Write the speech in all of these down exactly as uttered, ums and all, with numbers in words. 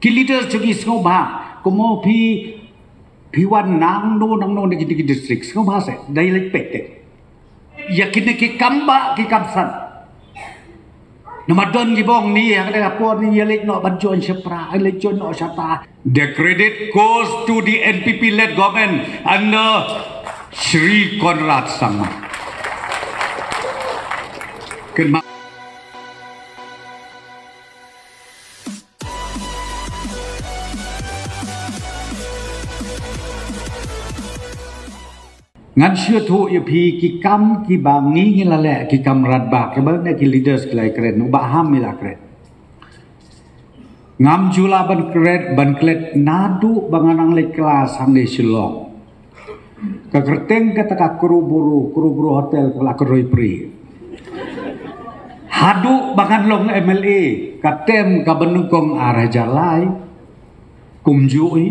Ki leaders jong ngi sngewbha, kumno phi, phi wan nangno nangno na ki, ki district, sngewbha se, dei leit peit te. Ïa kine ki kam bah ki kam san. Namar don kiba ong ni, ha kane ka por ni ïa leit noh ban join shapra, ïa leit join noh shata. The credit goes to the N P P led government under Shri Conrad Sangma. Kynmaw. Ngan shu ïathuh ïa phi ki kam kiba ngi ngi la leh, ki kam radbah kiba ne ki leaders ki la kren, u Bah Ham i la kren. Ngam ju lah ban klet, ban klet naduh ba nga nang leit klas hangne Shillong. Ka kyrteng kata ka Kru Bru, Kru Bru Hotel, ka la kyroi pri. Haduh ba ngan long M L A, ka term kaba nyngkong ar hajar lai, kumjuh hi.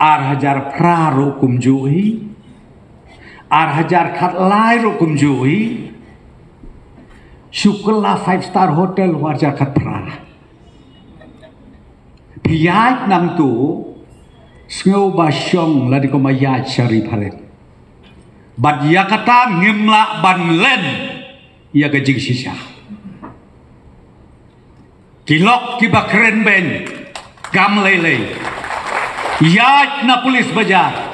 Ar hajar phra ruh kumjuh hi. Ar hajar khatlai ruh kumjuh hi. Shu kylla five star hotel u ar hajar khatphra. Phi ïaid nangtu, sngewbha shong lade kumba ïaid sha Ri Phareng. Bad ïa kata ngim lah ban len ïa ka jingshisha. Ki lok kiba kren beiñ, kam lei lei. Ïaid na police bazaar.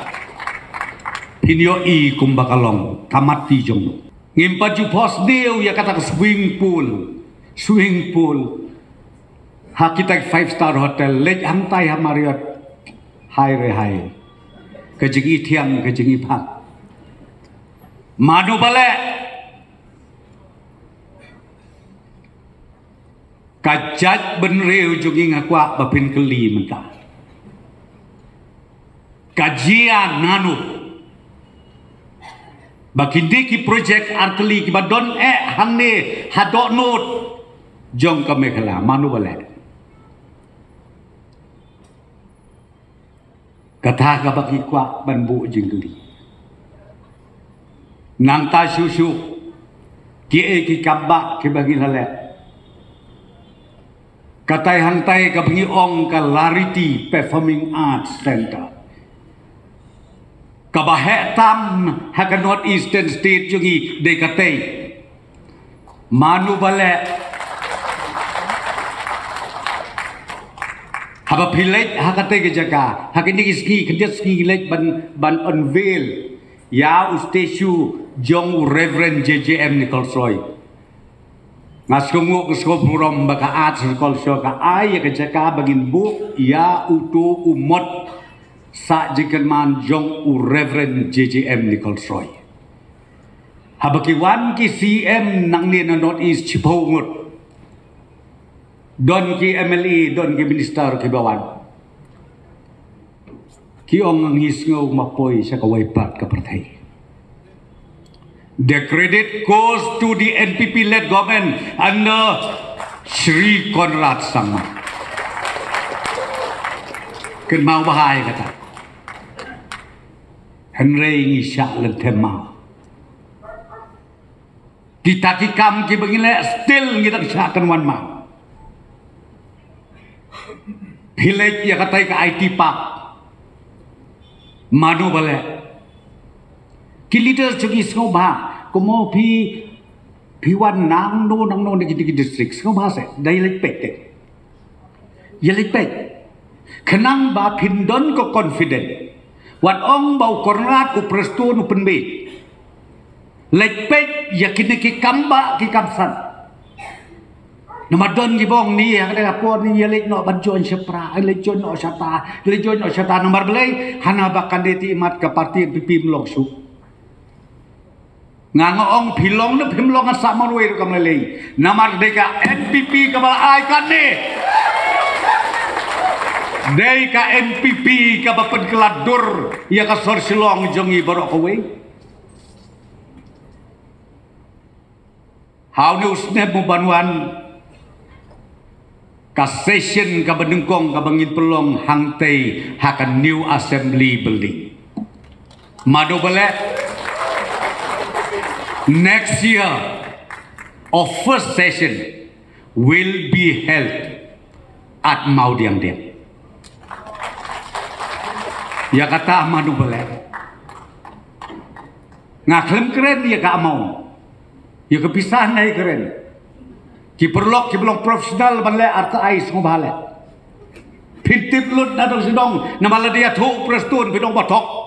Phin ïohi kumba ka long, ka mati jong no. Ngim pat ju pos dei ïa kata ka swimming pool. Swimming pool. Ha kita ki five star hotel, leit hangtai ha Marriott. Hai re hai. Ka jingithiang, ka jingipang. Mano ba leh. Ka jaitbynriew jong ngi nga kwah ba phin kylli mynta. Ka jia nano ba kine ki projek artylli kiba don eh hangne ha dohnud jong ka Meghalaya, mano ba leh? Kata kaba ngi kwah ban buh jingkylli. Nangta shuh shuh, kiei ki kam bah kiba ngi la leh? Katai hangtai kaba ngi ong ka Lariti Performing Arts Center. Kaba heh tam ha ka North Eastern State jong ngi dei katei. Mano ba leh? Haba phi leit ha katei ka jaka, ha kine ki sngi, khyndiat sngi leit ban, ban unveil ïa u statue jong u Reverend J J M Nichols Roy. Nga sngewnguh, nga sngewburom ba ka Arts and Culture ka ai ïa ka jaka ba ngin buh ïa uto u mot sah jingkyrmen jong u Reverend J J M Nichols Roy. Haba ki wan ki C M nangne na North East shiphew ngut. Don ki M L A, don ki minister kiba wan. Ki ong ngi sngew ma poi sha kawei pat ka pyrthei. The credit goes to the N P P led government under Shri Conrad Sangma. Kynmaw bha ïa kata. Hynrei ngi shah lynthem maw. Kita ki kam kiba ngi leh still ngi dang shah kynwan maw. Phi leit ïa katai ka I T park. Mano ba leh? Ki leaders jong ngi sngewbha, kumno phi, phi wan nangno nangno na ki, ki district, sngewbha se, dei leit peit te. Ïa leit peit. Khnang ba phin don ka confident. Wat ong ba u Conrad u Prestone u pynbeit. Leit peit ïa kine ki kam bah ki kam san. Namar don kiba ong ni ha kane ka por ni ïa leit noh ban join shapra, ïa leit join noh shata, ïa leit join noh shata, namar balei? Hana ba kan dei te imat ka party N P P ym long shuh. Nga nga ong phi long ne phim long, ngan sah marwei ruh kam lei lei. Namar dei ka N P P kaba la ai kane. Dei ka N P P kaba pynkylla dur ïa ka sor Shillong jong ngi baroh kawei. Ha une u snem u ban wan, ka session kaba nyngkong kaba ngin pynlong hangtei ha ka new assembly building. Mano ba leh? Next year, our first session will be held At mau diang diang. Ïa kata mano balei nga khlem kren ïa ka amount, ïa ka pisa, nga kren ki paralok kiba long professional ban leh arta ai sngewbha leh. Phin tip lut na dong sdong, namar lada ïathuh Prestone phin ong ba thok.